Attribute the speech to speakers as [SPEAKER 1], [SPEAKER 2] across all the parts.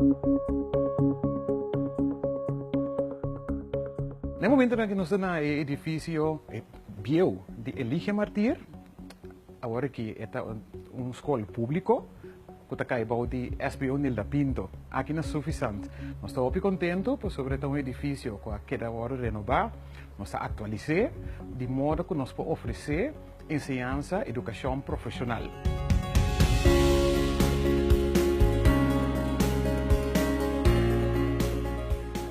[SPEAKER 1] Na e momentonan ku nos ta na e edifisio bieu di Eligia Martir, awor aki e ta un skol públiko ku ta kai bou di SBO Nilda Pinto, aki na Suffisant. Nos ta hopi kontentu pasobra e ta un edifisio ku a keda wòrdu renobá, nos a aktualis'é di modo ku nos por ofresé enseñansa edukashon profeshonal.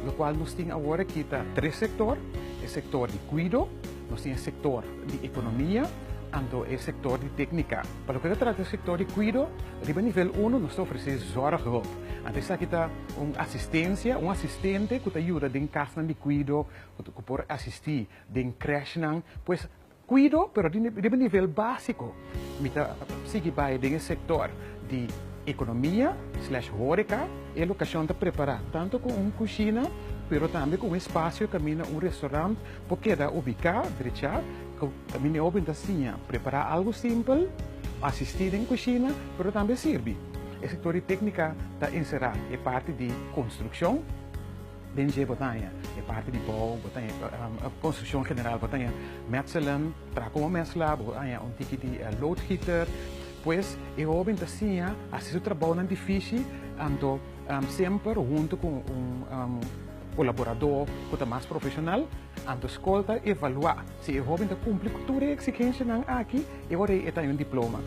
[SPEAKER 1] Lokual nos tin awor aki ta tres sektor, e sektor di kuido, nos tin e sektor di ekonomia, anto e sektor di téknika. Pa loke ta trata e sektor di kuido, riba nivel uno nos ta ofresé zorghulp. Anto esaki ta un asistensia, un asistente ku ta yuda den kasnan di kuido, ku por asistí den krèshnan. Pues Kuido, pero riba nivel básiko. Mi ta sigui bai den e sektor di ekonomia slash hóreka. E lokashon ta prepará tantu ku un kushina, pero tambe ku un espasio kaminda un restorant por keda ubiká, drechá, ku kaminda e hóben ta siña prepará algu simpel, asistí den kushina, pero tambe sirbi. E sektor di téknika ta enserá e parti di konstrukshon. Den dje bo ta haña e parti di bou, bo ta haña construccion general, bo ta haña metselen, traha como mezcla, bo haña un tiki di loodgieter. Pues e hoben ta siña haci su trabounan difici, anto semper hunto cu un colaborador cu ta mas profesional. Anto scol ta evalua si e hoben ta cumpli cu tur e exigencianan aki, e ora ei e ta haña un diploma.